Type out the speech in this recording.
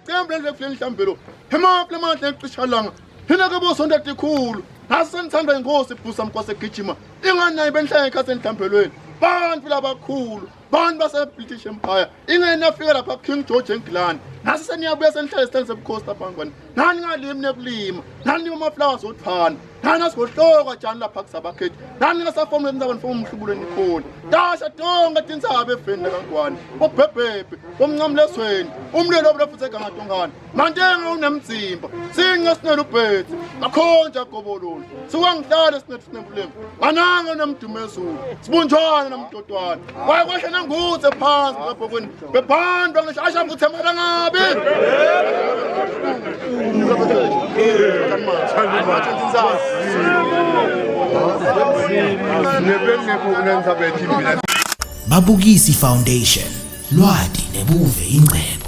Licembu lendlekufuleni hlambelo. Hemaphi lamandla eqishalanga. Hina ke bosonto tikhulu. Nasenithanda inkosi ibhusa mkwase gijima. Ingani nayo benhlanga ekhathi enhlambelweni. Bantu labakhulu, bantu base British Empire. Ingani nafika lapha King George eNgilandi. Nase seniyabuya senihlale esihlaleni sebukhosi lapha ngwane. Nani ngalimi nekulima. Nani lima ama-flowers othanda. Nani asigohloka tshani lapha kusabakhethi. Nani ngasafomula intsaba nifoma umhlubulo nikhona. Tasha tonke tintsaba efeni lakangwane. Bobhebhebhe, bomncamlezweni, umlilo obula futhi egangatongane. Mantenga unemzimba, since sinele ubhetsi, akhonja gobololo. Siwangihlale sinethu sinembulembu. Ananga unemdumezulu, sibunjwana namdodwana. Kwaye kwasha nangutse phansi lapho bebhandwa ngisho asha futhi emalangabi. Babukisi Foundation lwati nebuve ingcebo.